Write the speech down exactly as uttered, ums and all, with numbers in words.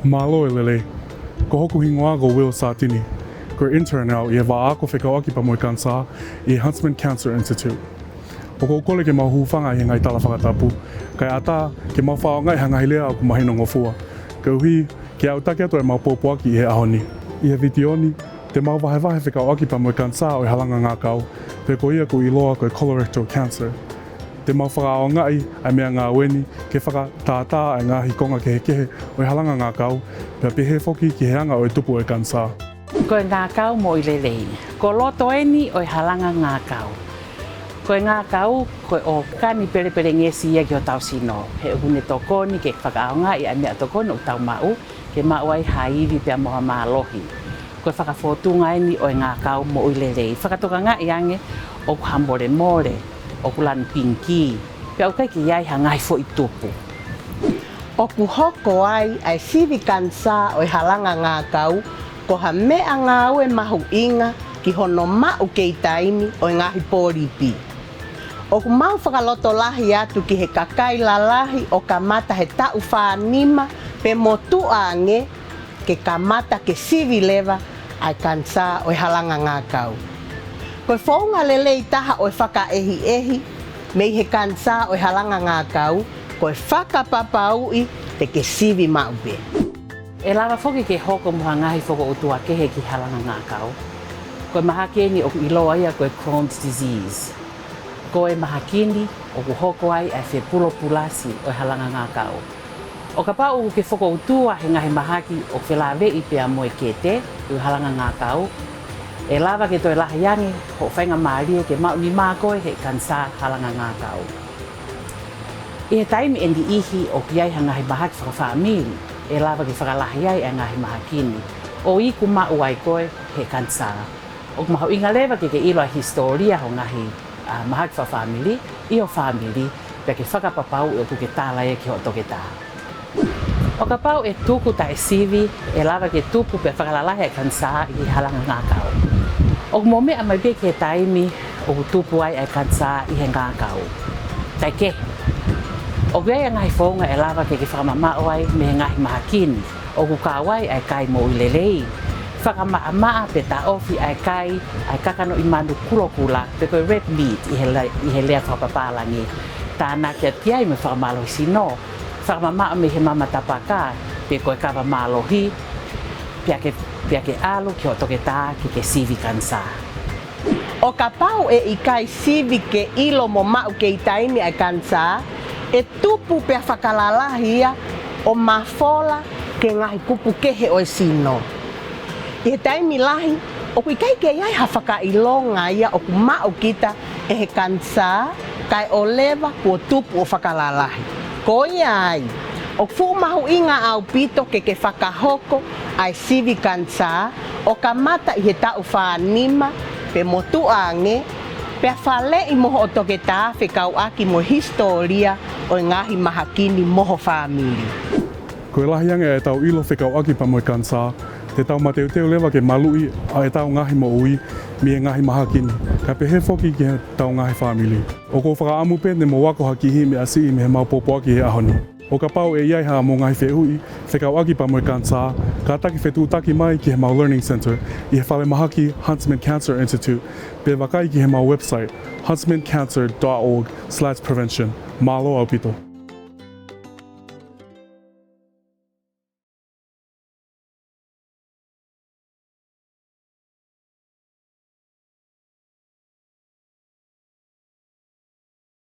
Mālō e lelei. Ko hoku hingoa ko Will Satini. Ko e intern au ʻi he vaʻa ako fekauʻaki pea mo e kanisā ʻi he Huntsman Cancer Institute. ʻOku ou kole ke mau hūfanga ʻi he ngaahi tala fakatapu, kae ʻatā ke mau fakaʻaongaʻi ha ngaahi lea ʻoku mahinongofua, koeʻuhi ke aʻutaki atu ʻemau pōpoaki ʻi he ʻaho ni. ʻI he vitiō ni, te mau vahevahe fekauʻaki pea mo e kanisā ʻo e halanga ngākau, pe ko ia ʻoku ʻiloa ko e colorectal cancer. Te mau fakaʻaongaʻi ʻa e meʻangāue ni ke fakatātā ʻa e ngaahi konga kehekehe ʻo e halanga ngākau, pea pehē foki ki he anga ʻo e tupu ʻo e kanisā. Ko e ngākau moʻui lelei. Ko loto eni ʻo e halanga ngākau. Ko e ngākau, ko e ʻōkani pelepelengesi ia ki hotau sino. He ʻoku ne tokoni ke fakaʻaongaʻi ʻa e meʻatokoni ʻoku tau maʻu, ke maʻu ai ha ivi pea mo ha mālohi. Ko e fakafōtunga eni ʻo e ngākau moʻui lelei. Fakatokangaʻi ange ʻoku hamolemole, ʻoku lanu pingikī, pea ʻoku ʻikai ke ʻi ai ha ngaahi foʻi tupu. ʻOku hoko ai ʻa e sivi kanisā ʻo e halanga ngākau ko ha meʻangāue mahuʻinga ki hono maʻu kei taimi ʻo e ngaahi pōlipi. ʻOku mau fakalotolahi atu ki he kakai lalahi ʻo kamata he taʻu fā nima pe motuʻa ange ke kamata ke sivi leva ʻa e kanisā ʻo e halanga ngākau. Ko e founga lelei taha ʻo e fakaʻehiʻehi mei he kanisā ʻo e halanga ngākau, ko e fakapapauʻi te ke sivi maʻu pē. ʻE lava foki ke hoko mo ha ngaahi fokoutua kehe ki he halanga ngākau. Ko e mahaki eni ʻoku ʻiloa ia ko e Crohn's disease. Ko e mahaki ni ʻoku hoko ai ʻa e fepulopulasi ʻo e halanga ngākau. ʻO kapau ʻoku ke fokoutua he ngaahi mahaki ʻoku felāveʻi pea mo e kete ʻi he halanga ngākau, ʻe lava ke toe lahi ange hoʻo faingamālie ke maʻunimā koe he kanisā halanga ngākau. ʻI he taimi ʻe niʻihi ʻoku ʻi ai ha ngaahi mahaki fakafāmili ʻe lava ke fakalahi ai ʻa e ngaahi mahaki ni, ʻo iku maʻu ai koe he kanisā. ʻOku mahuʻinga leva ke ke ʻilo ʻa e hisitōlia hoʻo ngaahi, ʻa, mahaki fakafāmili ʻi ho fāmili, pea ke fakapapauʻi ʻoku ke tala ia ki hoʻo toketā. ʻO kapau ʻe tuku taʻesivi, ʻe lava ke tupu pea fakalalahi ʻa e kanisā ʻi he halanga ngākau. ʻOku mou meʻa mai pē ki he taimi ʻoku tupu ai ʻa e kanisā ʻi he ngākau. Kae kehe, ʻoku ʻi ai ʻa e ngaahi founga ʻe lava ke ke fakamamaʻo ai mei he ngaahi mahaki ni, ʻoku kau ai ʻa e kai moʻui lelei, fakamaʻamaʻa pe taʻofi ʻa e kai ʻa e kakanoʻi manu kulokula, pe ko e red meat ʻi he le-, ʻi he lea fakapapālangi. Tānaki atu ki ai mo e fakamālohi sino, fakamamaʻo mei he mama tapaka, pe ko e kava mālohi, pea ke, pea ke ʻalu ki hoʻo toketā ke ke sivi kanisā. ʻO kapau ʻe ʻikai sivi ke ʻilo mo maʻu kei taimi ʻa e kanisā, ʻe tupu pea fakalalahi ia ʻo mafola ki he ngaahi kupu kehe ʻo e sino. ʻI he taimi lahi, ʻoku ʻikai ke ʻi ai ha fakaʻilonga ia ʻoku maʻu kita ʻe he kanisā, kae ʻoleva kuo tupu ʻo fakalalahi. Ko ia ai, ʻoku fuʻu mahuʻinga ʻaupito ke ke fakahoko ʻa e sivi kanisā, ʻo kamata ʻi he taʻu fā nima pe motuʻa ange, pea faleʻi mo hoʻo toketā fekauʻaki mo e hisitōlia ʻo e ngaahi mahaki ni mo ho fāmili. Ko e lahi ange ʻa ʻetau ʻilo fekauʻaki pea mo e kanisā, te tau mateuteu leva ke maluʻi ʻa ʻetau ngaahi moʻui mei he ngaahi mahaki ni, kae pehē foki ki heʻetau ngaahi fāmili. ʻOku ou fakaʻamu pē ne mou ako ha kiʻi meʻa siʻi mei heʻemau pōpoaki he ʻaho ni. ʻO kapau ʻe ʻi ai haʻamou ngaahi fehuʻi fekauʻaki pea mo e kanisā, kātaki fetuʻutaki mai ki heʻemau Learning Center ʻi he falemahaki Huntsman Cancer Institute, pe vakai ki heʻemau website, huntsman cancer dot org slash prevention. Mālō ʻaupito.